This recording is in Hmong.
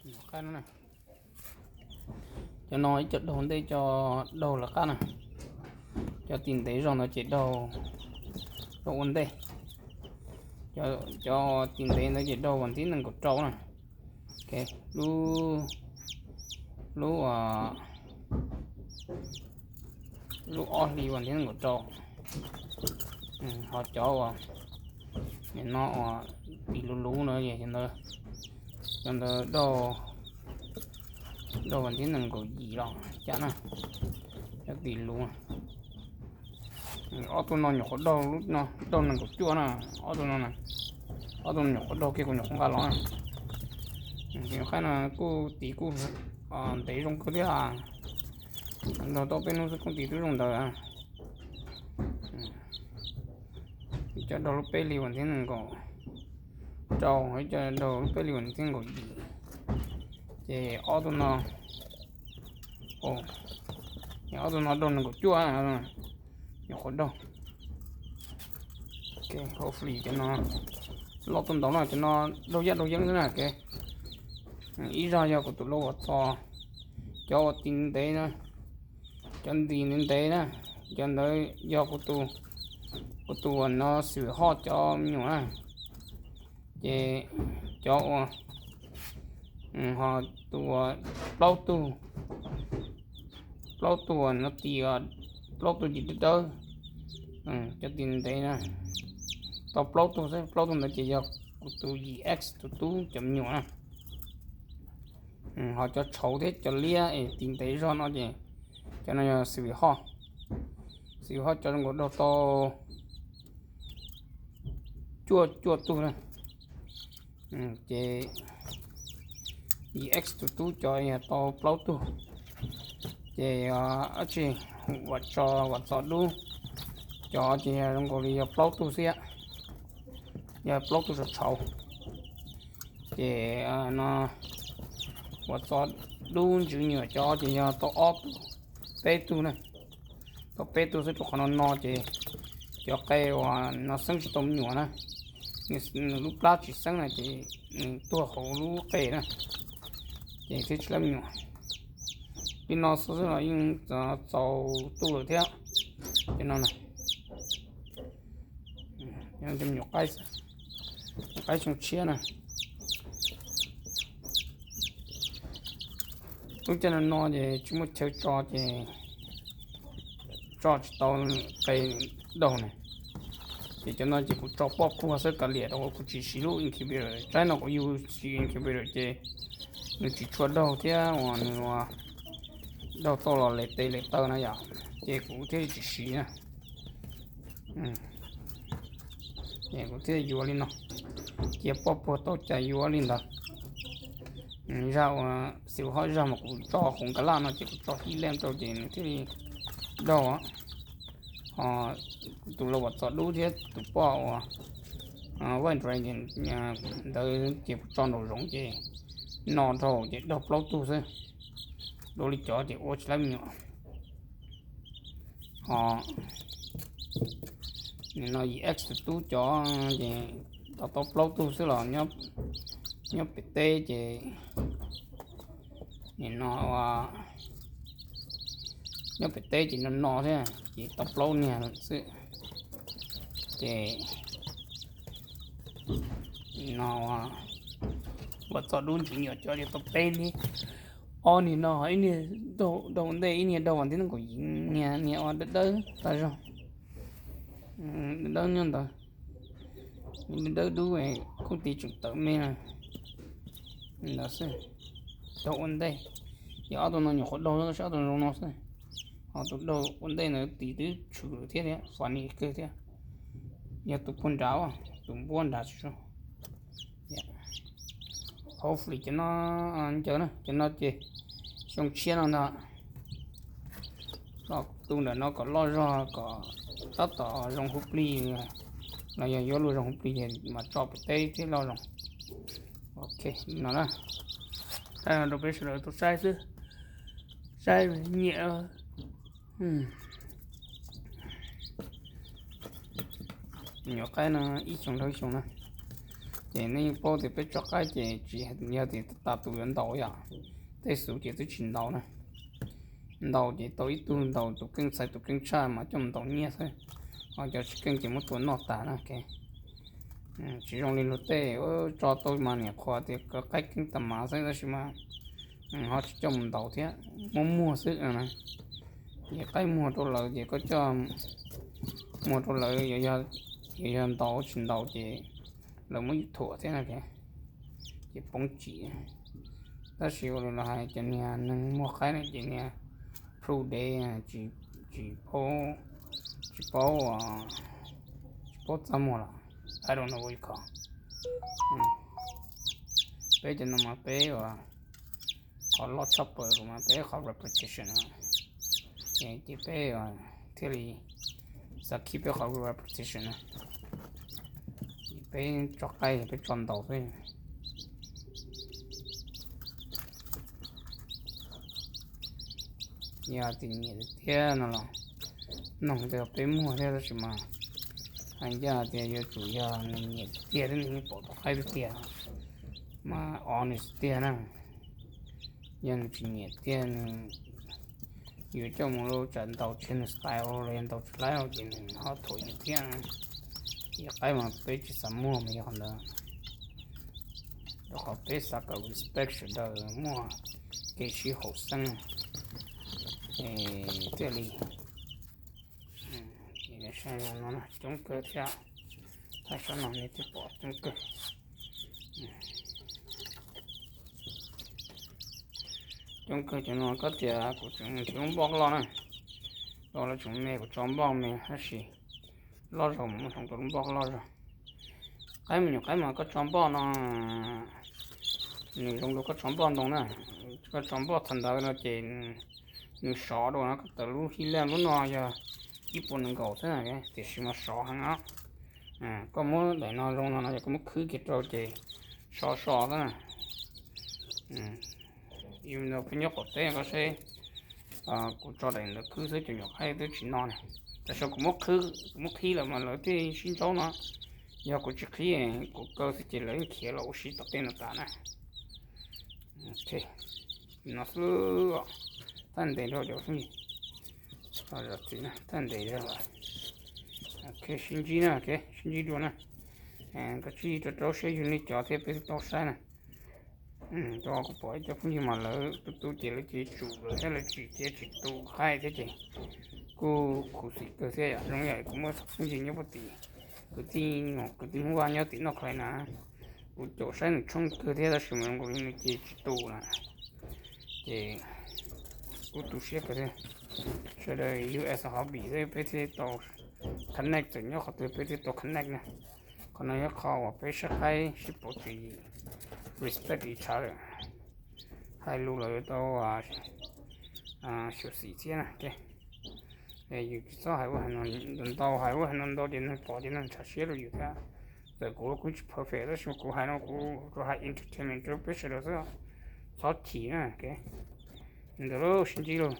Qab no, cov no ib co daug ntej, co daug lawv qab na. Cov tis ntev zog ntawd ces daug, daug ua ntej. Cov tis ntev ntawd ces daug vas thib nees nkaum rau na. Lub, lub, lub ob hlis vas thib nees nkaum rau. Ho cov uas nim no uas tis luv luv no, cov ntawd, cov ntawd daug vas thib nees nkaum yim los cas na. Cov tis luv, ob tug no nyuam qhuav daug, lub no daug nees nkaum cuaj na. Ob tug no, ob tug no nyuam qhuav daug kiag kuv nyuam qhuav nqa los na. Qab no kuj tis kuj ntev zoo kawg thiab. Nrog tau peb hnub xwb kuj tis twb zoo ntawd. Cov daug lub peb hlis vas thib nees nkaum rau, cov daug lub peb hlis vas thib nees nkaum yim. Ces ob tug no, ob tug no daug nees nkaum cuaj, nyuam qhuav daug. Hopefully cov no loj tuaj ntau no, cov no daug yaj daug yeeb xwb na. Ib zog yog kuv tus lau uas txog, cov uas tis ntev na, cov ntis ntev ntev na, cov ntawd yog kuv tus, kuv tus uas no xwm hoj cov me nyuam na. Ces cov uas, ho tus uas plaub tug, plaub tug uas no tis, plaub tug yim dawb dawb, cov tis ntev na, tau plaub tug xwb, plaub tug ntawd ces yog kuv tus yim X tus tub cov me nyuam na. Ho cov tshauv thiab cov liab es tis ntev zog no ces cov no yog xwm hoj, xwm hoj cov zoo nkaus daug tau cuaj cuaj tug na. Ces yim X tus tub cov yog tau plaub tug. Ces dab tsi, uas tso, uas txo dub, cov ces yog zoo nkaus li yog plaub tug xwb, yog plaub tug tshauv tshauv. Ces no uas txo dub ntsws nyuam cov ces yog tau ob tug, peb tug na. Tau peb tug xwb rau qhov no no ces cov qe uas no xeeb tsis tau me nyuam na, nws lub plab tsis xeeb na ces nws tuag hauv lub qe na, ces thiaj tsis lab me nyuam. Li no xwb xwb los yeej txaus tu lawm thiab. Cov no na, cov me nyuam qaib, qaib xyoo tshiab na. Lub caij no no ces tsis muaj chaw tso ces tso tsis tau qe daug na. Ces cov no ces kuv tso poj puag xwb, kav liam rau kuv tsis siv lub incubator. Tsaib no kuv yug siv incubator ces nws tsis tshua daug thiab uas nws daug tau los les tes les taw na yom, ces kuv thiaj tsis siv na. Ces kuv thiaj yuav li no, cia poj puag tau cas yuav li ntawd. Zaj uas xim hoj zaj mas kuv tso hauv nkas laj no ces kuv tso hib leej rau ces nws thiaj li daug. Ho tus lau uas txo dub thiab tus poj uas White Dragon ntawd ces kuv tso nraum zoov ces no dhau ces daug plaub tug xwb. Dua li cov ces ua tsis lab me nyuam. Ho nim no yim X tus tub cov ces tau tau plaub tug xwb los nyob pem teb ces nim no nyob pem teb ces no no thiab ces tau plaub niag xwb. Ces no uas txo dub ntsws nyuam cov ces tau peb niag, ob niag no, ib niag daug ua ntej, ib niag daug vas thib nees nkaum yim, niag niag uas dawb dawb tag zog, dawb nyob ntawd, dawb dub, kuj tis tseem tawm me na. Ntawd xwb, daug ua ntej. Ces ob tug no nyuam qhuav daug xwb, ob tug zoo no xwb. Ho tus daug ua ntej ntawd tis twb tshwm thiab thiab, funny kawg thiab. Yog tus puag nrad, tus npuab nrad tsis zoo. Hopefully cov no ncaws na, cov no ces xyoo tshiab no ntag. Los tu ntawm no kom loj zog kom tab tom zoo huv plig, los yog yuav luag zoo huv plig ces mam tso pem teb thiab loj zoo. Ok, no na, thaij rau peb sawv daws tau saib xwb, saib nyiam. Nyuam qaib no ib xyoos dhau ib xyoos na, Ces nej yeej paub tias peb tso qaib ces tsis yog tias tas tus yuav ntaus yom, tej xus ces twb tsis ntaus na. Ntaus ces tau ib tug ntaus tus keej txhais tus keej tshaj mas coj mus ntaus nyiaj xwb, ho cov tsis keej ces muab tua noj tas na. Tsis zoo li luag tej tso tau mas niam qhuas tias kov qaib keej tas mas xwb tab sis mas ho tsis coj mus ntaus thiab, muab muag xwb na. Ces qaib muag rau lawv ces koj coj muag rau lawv, yuav yog ntaus tsis ntaus ces lawv muab yus thuam thiab na, ces poob tsim. Tab sis ua li los hais cov niag neeg muag qaib na ces niag pru dev, tsis paub, tsis paub, tsis paub txaj muag los I don't know what you call. Peb cov no mas peb ua qhov loj tshaj plaws los mas peb qhov repetition na. Ces peb thiaj li xav keep peb qhov repetition na. Ces peb tso qaib peb tso ntaus xwb. Yog tias nyiam tiag tiag no los noog ntawd peb muag thiab tab sis mas hais ncaj tias yuav tsum yog nws nyiam tiag tiag thiab nws yeej pom tau qaib tiag tiag mas honest tiag na. Yog nws tsis nyiam tiag nws yuav coj mus lub tsam ntaus tsis yog nws style los yog ntaus tsis laib ces nws ho thuam yus thiab. Ces qaib mas peb tsis xav muag mas yog qhov ntawd. Rau qhov peb xav kom respect sawv daws muaj kev sib haum xeeb thiaj li. Saib no coob kawg thiab, thaij sab no nej twb pom coob kawg. Coob kawg cov no koj tias kuv tseem nrhiav lub npoj loj na, los lawv tseem me kuv tso npoj me tab sis loj zog mus muaj hloov rau lub npoj loj zog. Qaib me nyuam qaib mas koj tso npoj no nws zoo dua koj tso npoj ntoo na. Koj tso npoj thaum ntawd no ces nws sov dua no, koj tawm lub hib laj lub no yog ib puas nees nkaum xwb tiam sis mas sov heev os. Koj muab daim no zoo no no yog koj muab khwb kiag rau ces sov so xwb na. Even though peb nyob qaum teb koj saib, kuv tso daim ntawd khwb xwb cov nyuam qaib twb tsis no ne. Tam sim kuv muab qhib, kuv muab qhib lawm mas lawv thiaj sib ntsaub no. Yog kuv tsis qhib, kuv kaw xwb ces lawv khiav los ua si tom tej no tas na. Ok, no xwb. Thaj ntev rau cov phooj ywg, thaj ntev rau. Ok, sib ntsib na, ok, sib ntsib dua na. Koj tsij rau rau siab yug nej cov thiab peb thiaj tau saib na. Rau kuv pom ib co phooj ywg mas lawv tu tu ces lawv ces tsum lawm thiab lawv tsis ces tsis tu qaib thiab ces kuj khuv xim kawg thiab yom. Zoo yam kuv muaj phooj ywg nyob puag tim, kwv tij, kwv tij Hmoob Vaj nyob tim North Carolina, kuv caum saib nws tshooj kawg thiab tab sis mas zoo nkaus li nws ces tsis tu na. Ces kuj tu siab kawg thiab. Sawv daws use as a hobby xwb peb thiaj tau connect, txawm nyob qhov twg peb thiaj tau connect na. Qhov no yog qhov uas peb saib qaib sib paub tswv yim, respect each other, hais lus los yuav tau xyuam xim thiab na. Yus tsis txhob hais ua hais no ntau, hais ua hais no ntau ces neeg pom ces neeg ntshav siab rau yus thiab. Txawm kuv kuj tsis perfect tab sis kuv hais no kuv tsuas hais entertainment rau peb sawv daws xwb, txhob chim na. Ntawd lub sib ntsib lauj.